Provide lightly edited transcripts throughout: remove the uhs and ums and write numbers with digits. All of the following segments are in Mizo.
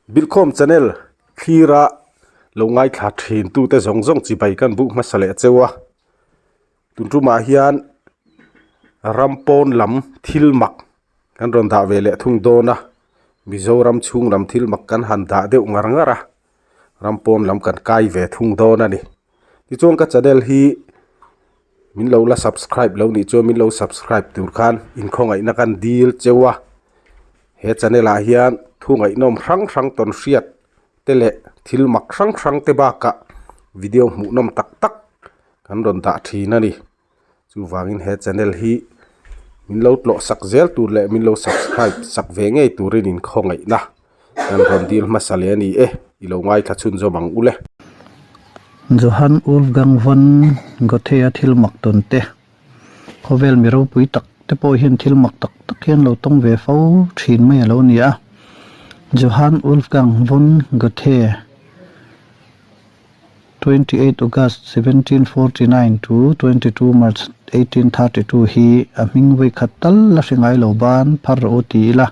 Bilkhawm channel thlira lo ngaithla thin tute zawng zawng chibai kan buk hmasa leh cheu a, tun tumah hian ram pawn lam thil mak kan rawn dah ve leh thung dawn a, Mizoram chhung lam thil mak kan han dah deuh ngar ngar a, ram pawn lam kan kai ve thung dawn a ni. Tichuan ka channel hi min lo la subscribe lo nih chuan min lo subscribe tur khan inkhawngaihna kan dil cheu a, he channel ah hian thu ngaihnawm hrang hrang tawn hriat te leh thil mak hrang hrang te bakah video hmuhnawm tak tak kan rawn dah thin a ni. Chuvangin he channel hi min lo tlawh sak zel tur leh min lo subscribe sak ve ngei turin inkhawngaihna kan rawn dil hmasa leh a ni e, i lo ngaithla chhunzawm ang u le. Johann Wolfgang von Goethe-a thil mak tawn te, khawvel mi ropui tak te pawh hian thil mak tak tak hian lo tawng ve fo thin mai a lo ni a. Johann Wolfgang von Goethe. 28 August 1749 to 22 March 1832 hi a hming vawi khat tal la hre ngai lo ban phar rawh u ti ila,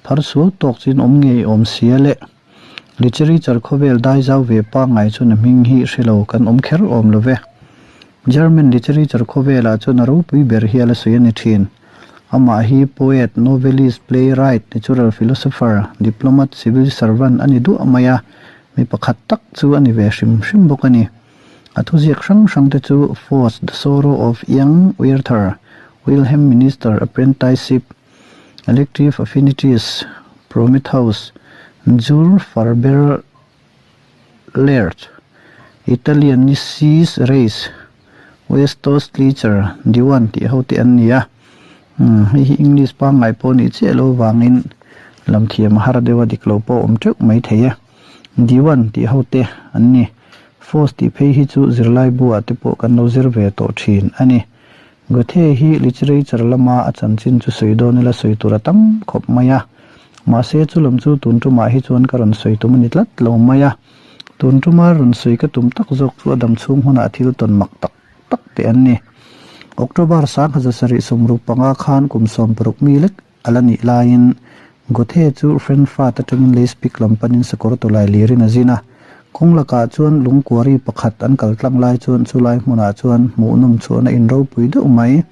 phar sual tawk chin awm ngei awm sia le. Literature khawvel dai zau ve pangngai chuan a hming hi hre lo kan awm kher awm lo ve. German literature khawvelah chuan a ropui ber hi a la sawi a ni thin. Amah hi poet, novelist, playwright, natural philosopher, diplomat, civil servant a ni duah mai a, mi pakhat tak chu a ni ve hrim hrim bawk a ni. A thuziak hrang hrang te chu Faust, The Sorrow of Young Werther, Wilhelm Minister, Apprenticeship, Elective Affinities, Prometheus, Zur Farber Lehrt, Italian Nissis Race, Westos Teacher, Diwan tih ho te an ni a. Umm hei hi English pangngai pawh nih chiah lo vangin lam thiam a har deuh a dik lo pawh a awm teuh mai thei e. Diwan tih ho te an ni. Force tih phei hi chu zirlai buah te pawh kan lo zir ve tawh thin a ni. Goethe hi literature lama a chanchin chu sawi dawn ila sawi tur a tam khawp mai a. Mahse chu lam chu tun tumah hi chuan ka rawn sawi tum a ni tlat lo mai a. Tun tuma rawn sawi ka tum tak zawk chu a dam chhung hunah thil tawn mak tak tak te an ni. October 1775 khan kum 60 mi lek a la nih laiin Goethe chu Frankfurt atangin Leipzig lam panin sakawr tawlai lirin a zin a. Kawng lakah chuan lungkuari pakhat an kal tlang lai chuan chulai hmunah chuan hmuhnawm chhuahna in ropui deuh mai,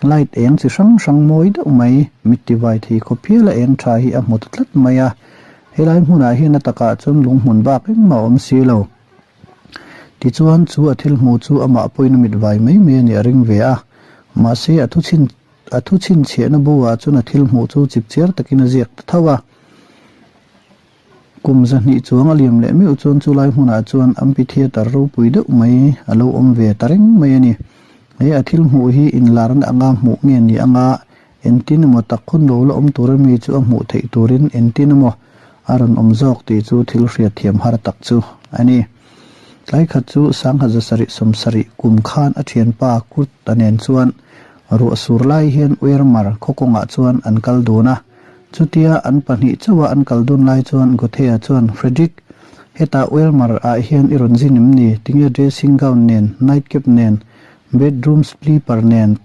light eng chi hrang hrang mawi deuh mai, mit tivai thei khawp hial a eng tha hi a hmu ta tlat mai a. Helai hmunah hian a takah chuan lunghmun bak engmah a awm si lo. Tichuan chu a thil hmuh chu amah pawhin a mit vai mai mai a nih a ring ve a. Mahse a thu chhin A thu chhinchhiahna buah chuan a thil hmuh chu chipchiar takin a ziak ta tho a. Kum zahnih chuang a liam leh meuh chuan chulai hmunah chuan amphitheatre ropui deuh mai a lo awm ve ta reng mai a ni. He a thil hmuh hi inlarna anga hmuh nge ni anga entin emaw tak hun lo la awm tura mi chu a hmuh theih turin entin emaw a rawn awm zawk tih chu thil hriatthiam har tak chu a ni. Tlai khat chu sangha zasarih sawmsarih kum khan a thianpa Kurt-a nen chuan Ruah sur lai hian Uermar khaw kawngah chuan an kal dun a. Chutia an pahnih chauha an kal dun lai chuan Gothea chuan, Frederick, hetah Uermar ah hian i rawn zin em ni? Tinge dressing gown nen, night cap nen, bedroom sleeper nen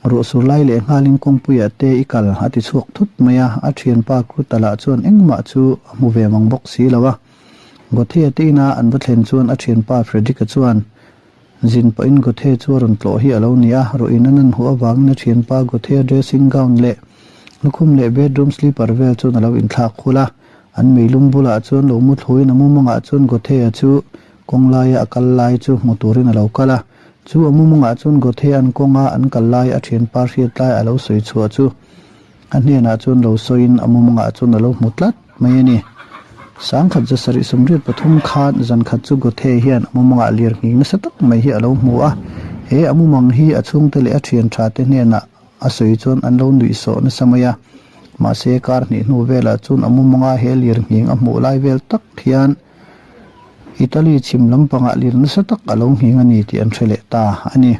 ruah sur lai leh nghalin kawngpuiah te i kal? a ti chhuak thut mai a. A thianpa Kruta lah chuan engmah chu a hmu ve mang bawk si lo a. Gothea te ina an va thlen chuan a thianpa Frederick-a chuan, Zin pawhin Goethe chu a rawn tlawh hi a lo ni a, ruiin a nan huh avangin a thianpa Goethe dressing gown leh lukhum leh bedroom slipper vel chuan a lo inthlak khul a. An meilum bulah chuan lo mu thluin a mumangah chuan Goethe-a chu kawng laia a kal lai chu hmu turin a lo kal a. Chu a mumangah chuan Goethe-a'n kawnga an kal lai a thianpa hriat lai a lo sawi chhuah chu A hnenah chuan lo sawiin a mumangah chuan a lo hmu tlat mai a ni. Sangkhat zasarih sawmriat pathum khan zan khat chu Goethe hian a mumangah lir nghing nasa tak mai hi a lo hmu a. He a mumang hi a chhungte leh a thian tha te hnenah a sawi chuan an lo nuih sawh nasa mai a. Mahse kar hnih hnu velah chuan a mumanga he lir nghing a hmuh lai vel tak hian Italy chhim lampangah lir nasa tak a lo nghing a ni tih an hre leh ta a ni.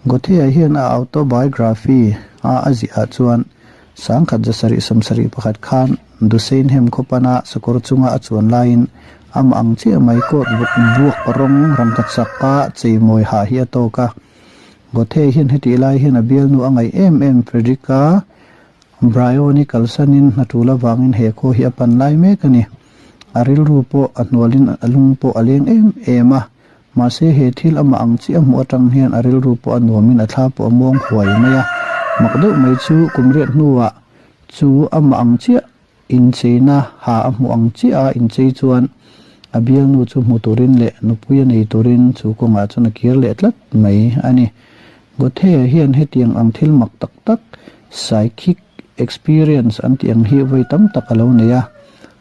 Goethe-a hian a autobiography a a ziah chuan sangkhat zasarih sawmsarih pakhat khan Duseinhem khawpana sakawr chunga a chuan laiin amah ang chiah mai coat vuk buak rawng rangkachaka cheimawi hah hi a tawk a. Goethe hian hetih lai hian a bialnu a ngaih em em Frederick-a. Bryon-i kalsanin hna tul avangin he khaw hi a pan lai mek a ni. A rilru pawh a hnualin a lung pawh a leng em em a. Mahse he thil amah ang chiah hmuh atang hian a rilru pawh a nuamin a thla pawh a muang huai mai a. Mak deuh mai chu kum riat hnuah chu amah ang chiah incheina ha a hmuh ang chiah a inchei chuan a bialnu chu hmu turin leh nupui a nei turin chu kawngah chuan a kir leh tlat mai a ni. Goethe hian hetiang ang thil mak tak tak, psychic experience an tih ang hi vawi tam tak a lo nei a.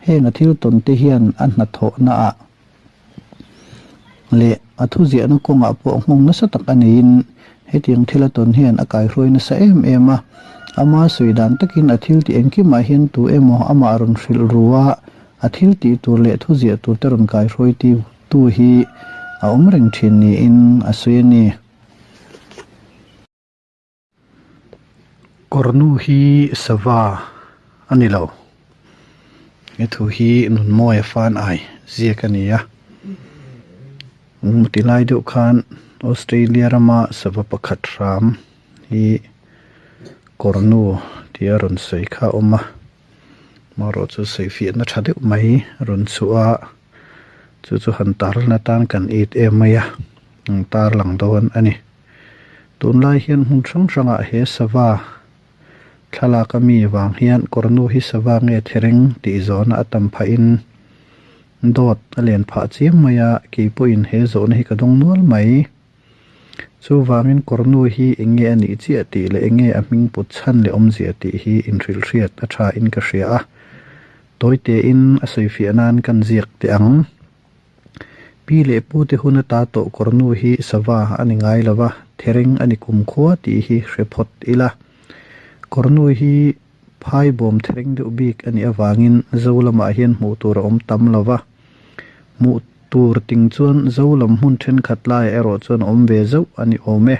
Heng a thil tawn te hian a hnathawhna ah leh a thuziahna kawngah pawh nghawng nasa tak a neiin hetiang thil a tawn hian a kaihruai nasa em em a. Ama sawi dan takin a thil tih engkimah hian tu emaw amah rawn hrilh ru a, a thil tih tur leh thuziah tur te rawn kaihruai tu hi a awm reng thin niin a sawi a ni. Kawrnu hi sava a ni lo. He thu hi Nunmawia fan ai ziak a ni a. Ti lai deuh khan Australia rama sava pakhat hram hi kawrnu tia rawn sawi kha a awm a. Amaherawh chu sawifiahna tha deuh mai rawn chhuah a. Chu chu han tarlan atan kan it em mai a, an tarlang dawn a ni. Tunlai hian hmun hrang hrangah he sava thlalak a mi vang hian kawrnu hi sava nge thereng tih zawhna a tam phahin dawt a len phah chiam mai a, kei pawhin he zawhna hi ka dawng nual mai. Chuvangin kawrnu hi eng nge a nih chiah tih leh eng nge a hming put chhan leh awmzia tih hi inhrilhhriat a tha in ka hria a. Tawi tein a sawifiah nan kan ziak teh ang. Pi leh pu te hun ata tawh kawrnu hi sava a ni ngai lo va, thereng a ni kumkhua tih hi hre phawt ila. Kawrnu hi phai bawm thereng deuh bik a nih avangin Zo lamah hian hmuh tur a awm tam lo va. Hmuh tur ting chuan Zo lam hmun thenkhat laiah erawh chuan a awm ve zauh a ni awm e.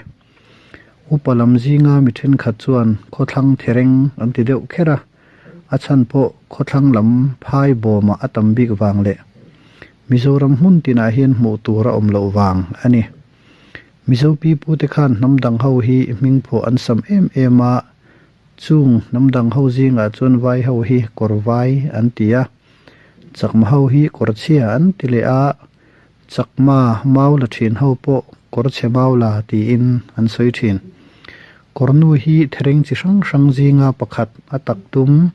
Upa lam zinga mi thenkhat chuan khawthlang thereng an ti deuh kher a. A chhan pawh khawthlang lam phai bawmah a tam bik vang leh Mizoram hmun tinah hian hmuh tur a awm loh vang a ni. Mizo pipute khan hnam dang ho hi hming phuah an sam em em a, chung hnam dang ho zingah chuan vai ho hi kawr vai an ti a, chakma ho hi kawr chhia an ti leh a, Chakma mau la thin ho pawh kawr chhe mau la tiin an sawi thin. Kawrnu hi thereng chi hrang hrang zinga pakhat a tak tum,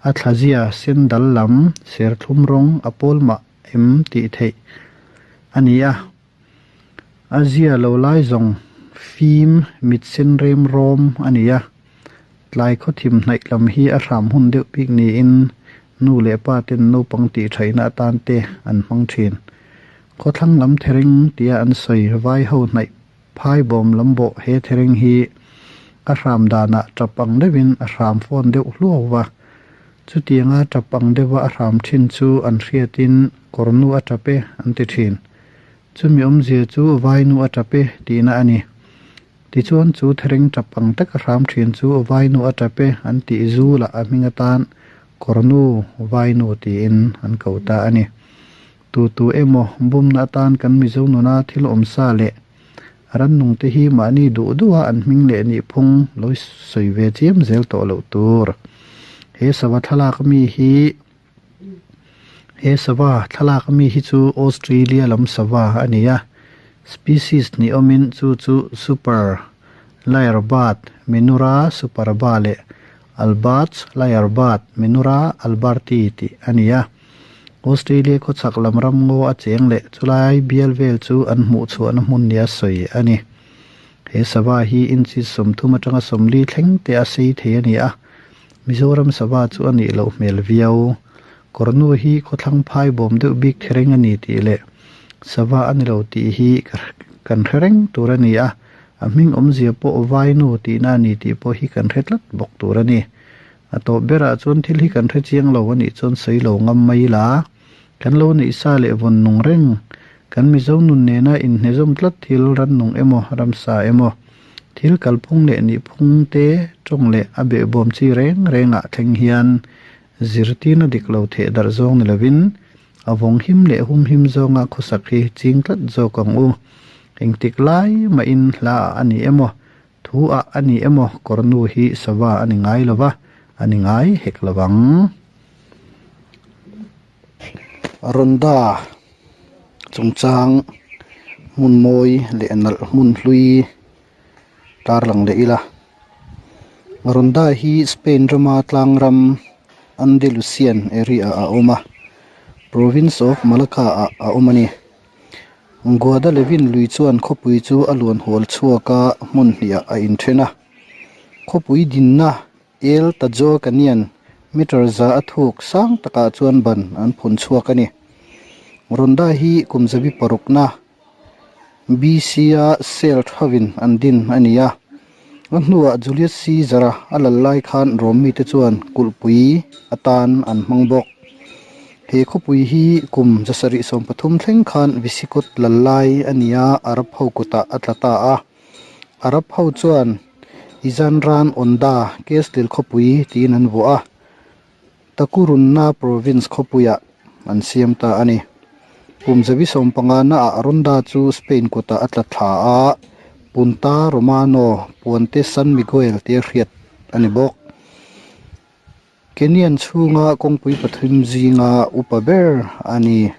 a thlazia sen dal lam, serthlum rawng a pawl mah em tih theih a ni a. A zia lo lai zawng fim mit sen rem rawm a ni a. Tlai khawthim hnaih lam hi a hram hun deuh bik niin nu leh pa ten naupang tih thaihna atan te an hmang thin. Khawthlang lam thereng tia an sawi vai ho hnaih phai bawm lam bawh he thereng hi a hram danah tap ang deuhin a hram fawn deuh hluau va. Chutianga tap ang deuha a hram thin chu an hriatin kawrnu a tap e an ti thin. Chumi awmzia chu vainu a tap e tihna a ni. Tichuan chu thereng tap ang taka hram thin chu vainu a tap e an tih zu lah a hming atan kawrnu vainu tiin an ko ta a ni. Tu tu emaw bumna atan kan Mizo nuna thil awmsa leh rannung te hi mahni duh duha an hming leh nihphung lo sawi ve chiam zel tawh loh tur. He sava thlalak ami hi He sava thlalak ami hi chu Australia lam sava a ni a, species ni awmin chu chu super lyrebird Menura superba leh Albert's lyrebird Menura alberti tih a ni a. Australia khawchhak lam ram ngaw a cheng leh chulai bial vel chu an hmuh chhuahna hmun nia sawi a ni. He sava hi inchi 30 atanga 40 thleng te a sei thei a ni a. Mizoram sava chu a nih loh hmel viau. Kawrnu hi khawthlang phai bawm deuh bik thereng a ni tih leh sava a ni lo tih hi kan hre reng tur a ni a, a hming awmzia pawh vainu tihna a ni tih pawh hi kan hre tlat bawk tur a ni. A tawp berah chuan thil hi kan hre chiang lo a nih chuan sawi lo ngam mai ila, kan lo neih sa leh vawn nung reng, kan Mizo nun nena inhnezawm tlat thil rannung emaw ramsa emaw, Thil kalphung leh nihphung te tawng leh a behbawm chi reng rengah thleng hian zirtirna dik lo theh darh zawng ni lovin a vawng him leh hum him zawnga khawsak hi ching tlat zawk ang u. Engtik lai mahin hla ah a ni emaw, thu ah a ni emaw kawrnu hi sava a ni ngai lova. a ni ngai hek lo vang. Ronda chungchang hmun mawi leh nalh hmun hlui tarlang leh ila. Ronda hi Spain rama tlang ram Andalusian area ah a awm a, Province of Malaca ah a awm a ni. Guadalevin lui chuan khawpui chu a luan hual chhuak a, hmun hnih ah a inthen a. Khawpui dinna El Tajo Canyon meter za a thuk sang takah chuan ban an phun chhuak a ni. Ronda hi kum zabi parukna BC a sel thavin an din a ni a. A hnuah Julius Caesar-a a lal lai khan Rom mite chuan kulhpui atan an hmang bawk. He khawpui hi kum 730 thleng khan Visigoth lal lai a ni a, Arab ho kutah a tla ta a. Arab ho chuan Izanran Onda Kestil khawpui tiin an vuah a, Takurunna province khawpuiah an siam ta a ni. Kum 150 naah Ronda chu Spain kutah a tla thla a, Punta Romano, Puente San Miguel tia hriat a ni bawk. Kenyan chhunga kawngpui pathum zinga upa ber a ni.